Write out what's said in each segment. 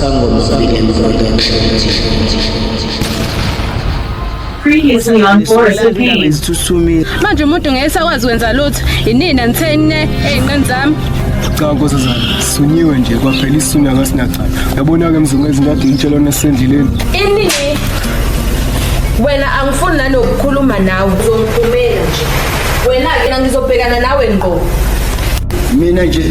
Sangoma BM Production. Previously on Forest of Pain. Ezithuthumile. Manje umuntu ngeke sakwazi kwenza lutho. Inina nithene ey'nqeni zami. Cha nkosazana, sunyiwe nje kwaphela isisunya kasinacala. Uyabona-ke mzungu izinto ade ngitshela nasendleleni. Inini? Wena angifuni nanokukhuluma nawe, uzongiphumela nje. Wena-ke ngizobhekana nawe ngqo. Mina nje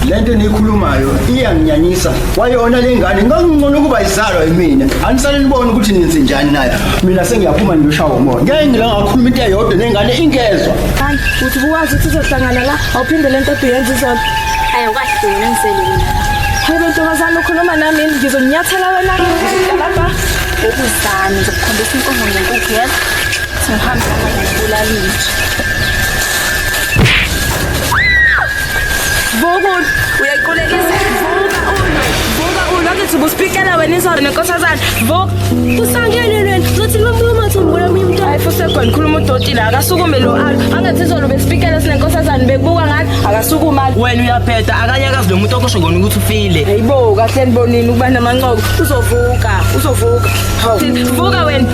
lento eniyikhulumayo iyanginyanyisa. Kwayona le ngane ngangingcono ukuba izalwa yimina. Anisale nibone ukuthi nenze njani nayo. Mina sengiyaphuma ngiyoshawa umoya. Ngeke ngila ngakhuluma into eyodwa nengane ingezwa. Hayi, uthi buwazi ukuthi uzohlangana la, awuphinde lento oduyenza izolo. Ayi kahle wena ngisele mina la. Hayi bo ntombazane ukhuluma nami yini? Ngizonyathela wena. Lapha. Okuzami ngizokukhombisa inkomo ngenkukhu yezwa. Sengihambe ngibulala inja. Vuka uyayiqulekisa. Vuka ulo. Vuka ulo akithi ubuspikela wena izolo nenkosazana. Vuka. Usangene wena. Uzothi lombulo mathumbu lomunye umntwana. Hayi futhi khona khuluma udoti la akasukume lo alo. Angathi izolo besipikela sinenkosazana bekubuka ngathi akasukuma. Wena uyaphetha akanyakazi lo muntu okusho kona ukuthi ufile. Hayibo kahle nibonini ukuba namanqoko. Uzovuka, uzovuka. Hawu. Vuka wena.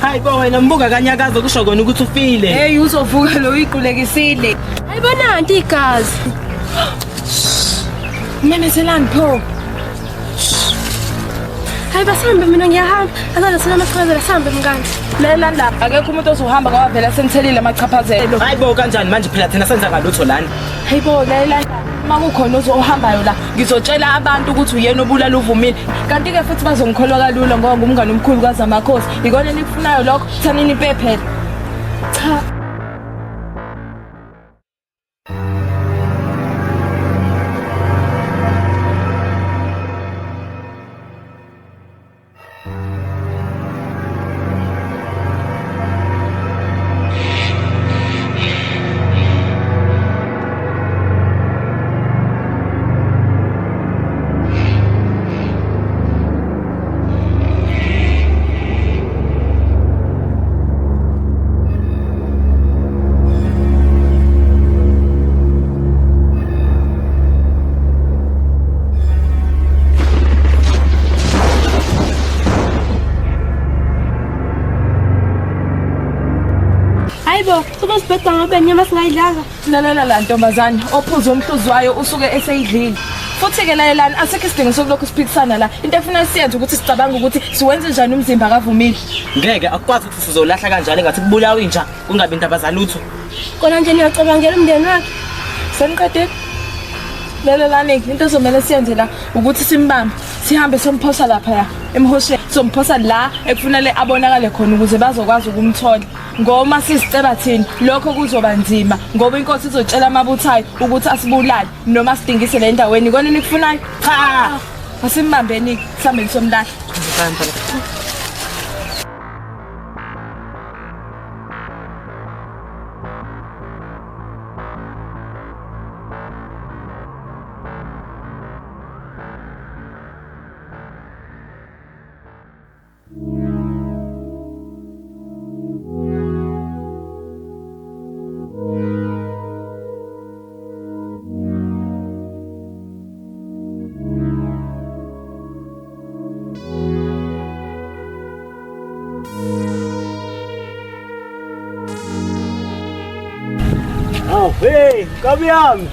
Hayi bo wena mbuka kanyakazo kusho kona ukuthi ufile. Hey uzovuka lo uyiqulekisile. Hayibo nanti igazi. Memezelani pho. Hayi basambe mina ngiyahamba. Azana sina amachaphazelo asambe mngani. Lela la akekho umuntu ozohamba ngoba vele senithelile amachaphazelo. Hayi bo kanjani manje phela thina senza ngalutho lana. Hayibo lela uma kukhona ozohambayo la ngizotshela abantu ukuthi uyena obulala uvumile kanti-ke futhi bazongikholwa kalula ngoba ngumngane omkhulu kaZamakhosi ikona enikufunayo lokho thanini ipephela cha. Hayibo, sobosibheda ngoba inyama singayidlanga. Lalela la ntombazane ophuza umhluzi wayo usuke eseyidlile. Futhi-ke lalelani asikho isidingo sokulokhu siphikisana la. Into efuna siyenze ukuthi sicabange ukuthi siwenze njani umzimba kavumile. Ngeke akukwazi ukuthi sizolahla kanjalo engathi kubulawa inja kungabi indaba zalutho. Kona nje niyacabangela umndeni wakhe. Seniqedile? Lalelani-ke into ezomele siyenze la ukuthi simbambe sihambe somphosa laphaya emhosheni somphosa la ekufanele abonakale khona ukuze bazokwazi ukumthola. Ngoma siziceba thina lokho kuzoba nzima ngoba inkosi izotshela amabutho ayo ukuthi asibulale noma sidingise le ndaweni ikona nikufunayo. Cha. Asimbambeni-ke sihambeni somlahla. Awu hey, nkabi yami.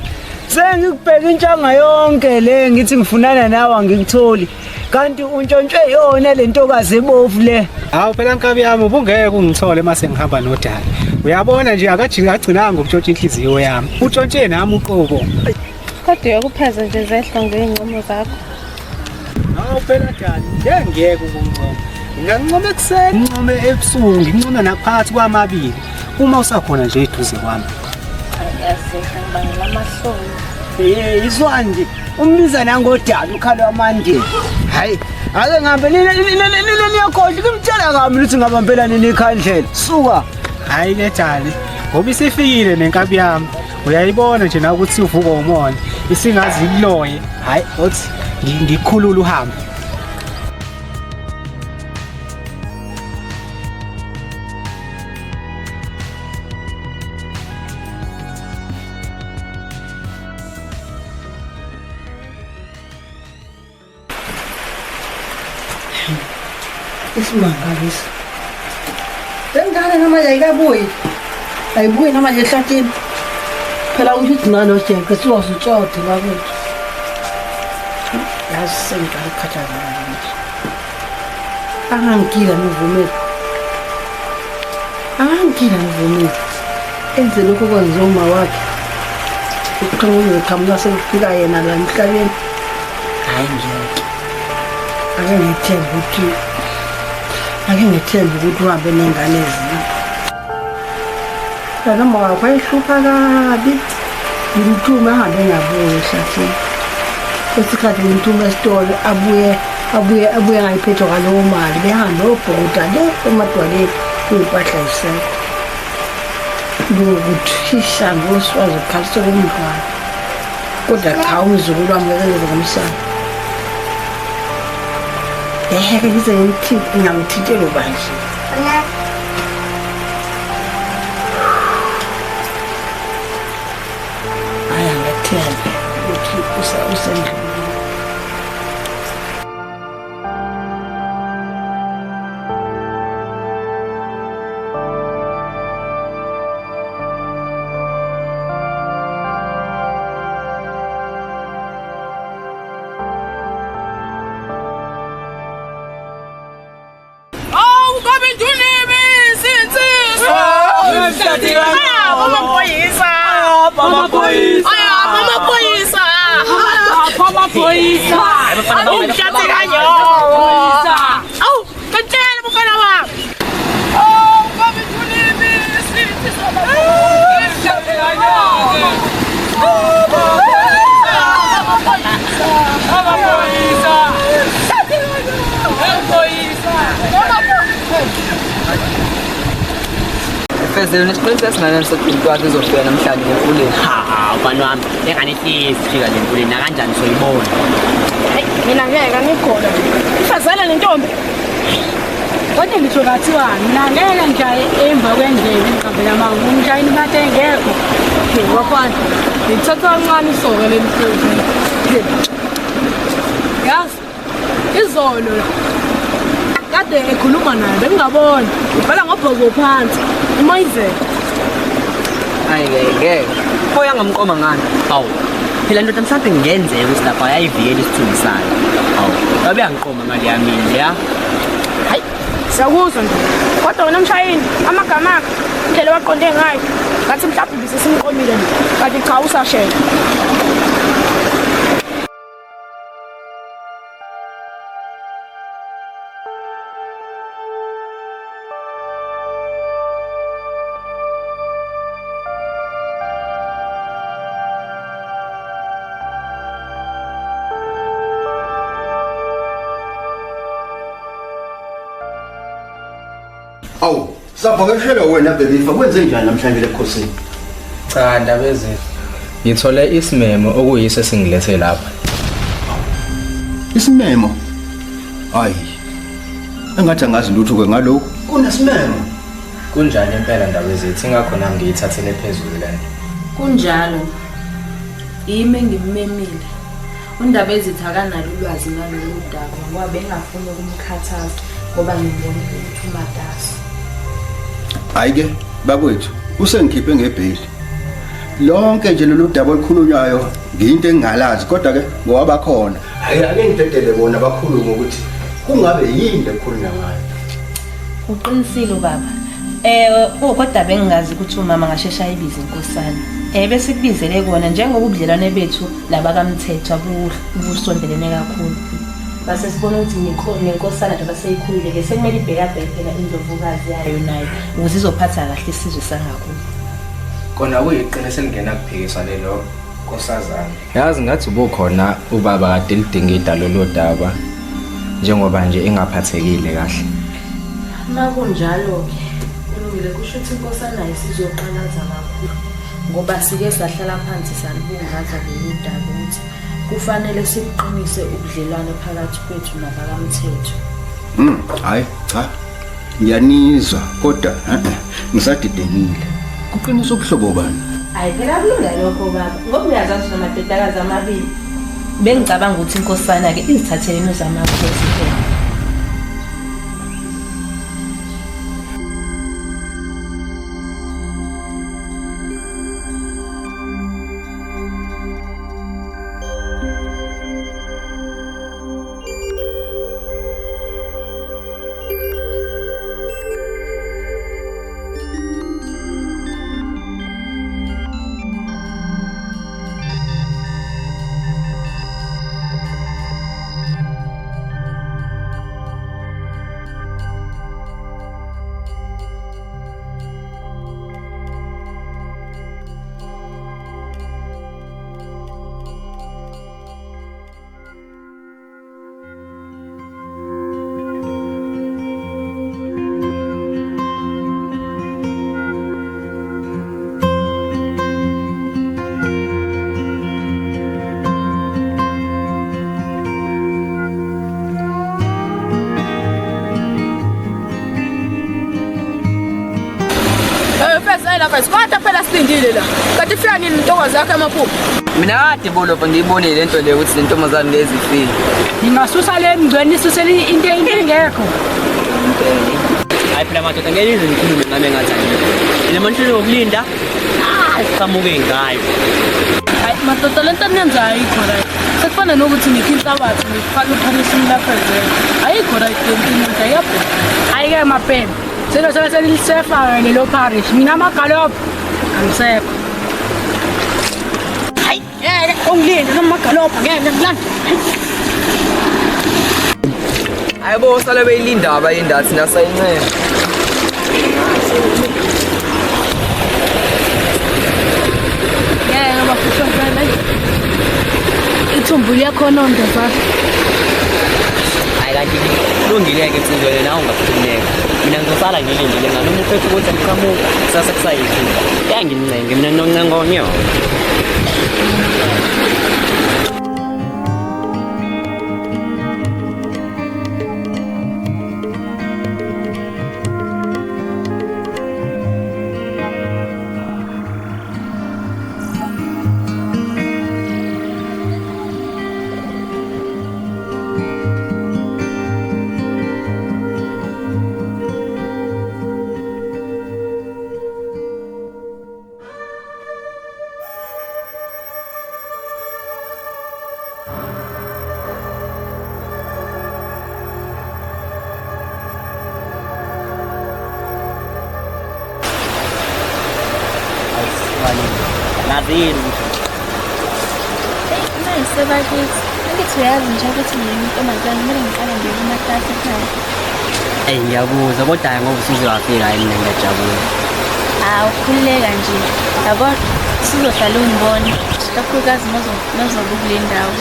Sengikubheka intshanga yonke le ngithi ngifunana nawe angikutholi. Kanti untshontshwe yona le ntokazi ebovu le. Hawu phela nkabi yami ubungeke ungithole mase ngihamba nodali. Uyabona nje akajiki agcinanga ngokutshontsha inhliziyo yami. Utshontshe nami uqobo. Kodwa uyakupheza nje zehla ngey'ncomo zakho. Hawu phela dali, ngeke ngiyeke ukuncoma. Ngingancoma ekuseni, ngincome ebusuku, ngincome naphakathi kwamabili. Uma usakhona nje eduze kwami. Yazi ngibangela amahloni. Izwani nje umbiza nangodala ukhala wamandeni. Hayi, ake ngihambe nina nina niyakhohlwa kumtshela kabi ukuthi ngabambela nini ikhandlela. Suka. Hayi ke Dali, ngoba isifikile nenkabi yami. Uyayibona nje na ukuthi uvuka umona. Isingazi ikuloye. Hayi, othi ngikhulula uhambe. Isimanga lesi. Le ngane noma ayikabuyi. Ayibuyi noma nje ehlathini. Phela usho ukuthi nanojeqe siwasutshode bakwethu. Yazi sengiqala ukukhathazeka manje. Angangigila ngivumele. Angangigila ngivumele. Enze lokho okwenziwa uma wakhe. Uqhamuka uqhamuka sekufika yena la emhlabeni. Hayi ngeke. Ake ngithembe ukuthi ake ngithembe ukuthi uhambe nengane ezinye. Phela noma wakho ayihlupha kabi. Ngimthume ahambe engabuyi ehlathini. Kwesikhathi ngimthume esitolo abuye abuye abuye ngayiphethe kwalowo mali behambe obhoda le emadwaleni kuyipahla isekho. Lokuthisa ngoswazi ukhalisa komntwana. Kodwa cha umzukulu wami ngeke ngize ngomsana. Ngeke ngize ngimthinte ngingamthintela ubanje. Hayi angathembe ukuthi usendlini. Fezelo nesiqiniseko esingakanani sokuthi intwathu izofika namhlanje emfuleni. Ha, mfana wami, lengane ihlezi ifika le mfuleni nakanjani soyibona. Hayi, mina ngeke angikhona. Ifazela nentombi. Kodwa ngisho kathiwa mina ngeke ngijaye emva kwendlela ngiqambela amanga umshayini bathe engekho. Hey, wafana. Ngithatha kancane isoka leli phuzu. Yazi, izolo la kade ekhuluma naye bengingabona ubhala ngobhozo phansi umoyizela. Hayi ngeke ngeke. Pho yangamqoma ngani? Hawu. Phela ndoda mhlawumbe kungenzeka ukuthi lapha yayivikela isithunzi sayo. Hawu. Babe yangiqoma ngale yami leya. Hayi, siyakuzwa nje. Kodwa wena mshayini, amagama akhe, indlela owaqonde ngayo, ngathi mhlawumbe bese simqomile nje. Kanti cha usashela. Awu, savakashelwa wena Bhelifa, kwenze njani namhlanje lekhosini? Cha Ndabezitha. Ngithole isimemo okuyiso esingilethe lapha. Isimemo? Hayi. Engathi angazi lutho ke ngalokhu. Kunesimemo. Kunjani impela Ndabezitha, ingakho nami ngiyithathele phezulu lento. Kunjalo. Yimi engimmemile. UNdabezitha akanalo ulwazi ngalolu daba ngoba bengafuni ukumkhathaza ngoba ngibonile ukuthi umatasa. Hayi ke bakwethu, usengikhiphe ngebheyili. Lonke nje lolu daba olukhulunywayo ngiyinto engingalazi kodwa ke ngoba bakhona. Hayi ake ngidedele bona bakhulume ukuthi kungabe yini lekhulunywa ngayo. Uqinisile ubaba. Kodwa bengingazi ukuthi umama ngashesha ayibize inkosana. Bese kubizele kona njengoba ubudlelwane bethu nabakaMthethwa busondelene kakhulu. Base sibona ukuthi nenkosana nje baseyikhulile ke sekumele ibhekabheke phela indlovukazi yayo nayo ukuze izophatha kahle isizwe sangakubo. Kona kuyiqiniso elingena kuphikiswa lelo. Nkosazana. Yazi ngathi ubukhona ubaba kade lidingida lolu daba njengoba nje engaphathekile kahle. Makunjalo-ke kulungile, kusho ukuthi inkosana isizoqalaza kakhulu ngoba sike sahlala phansi salibungaza lolu daba ukuthi kufanele sibuqinise ubudlelwano phakathi kwethu nabakamthetho. Hayi cha. Ngiyanizwa kodwa ngisadidekile. Kuqinisa ubuhlobo bani? Hayi phela kulunga lokho baba, ngoba uyazazi namadodakazi amabili. Bengicabanga ukuthi inkosana-ke izithathele nozamakhosi phela. Kodwa phela silindile la. Kanti ifika nini intokazi yakho amaphupho? Mina kade bolopha ngiyibonile lento le ukuthi le ntombazane lezi ifile. Ningasusa le mngcweni nisusele into engekho. Hayi phela madoda ngeke nize nikhulume ngami engathi angikho. Mina manje ngokulinda siqhamuke ngayo. Hayi madoda lento eniyenzayo ayikho right. Sekufana nokuthi nikho inhlabathi nifaka uphanishini lapha ezweni. Ayikho right lento eniyenzayo iyabheda. Hayi-ke mapeni. Selo selisefa lelo parish. Mina amagalopho angisekho. Hayi ngeke ungilinde noma amagalopho ngeke ngilande. Hayi bo sale beyilinda abayinda thina sayincela. Ngeke ngoba futhi mfana. Ithumbu liyakhononda mfana. Hayi kanti kulungile-ke insizweni nawe ungakhululeka. Mina ngizosala ngilindile ngani uma uphethe ukuthi angiqhamuka kusasa kusayithuba. Yangincenge mina noncengo nyo. Sebakithi, angithi uyazi nje ukuthi ngiyintombazane kumele ngiqale ngiye kumaklasi ekhaya. Eyi ngiyakuzwa kodwa hhayi ngoba usuze wafika hhayi mina ngiyajabula. Hawu khululeka nje. Yabo usuzohlala ungibona, kakhulukazi mazobe kule ndawo.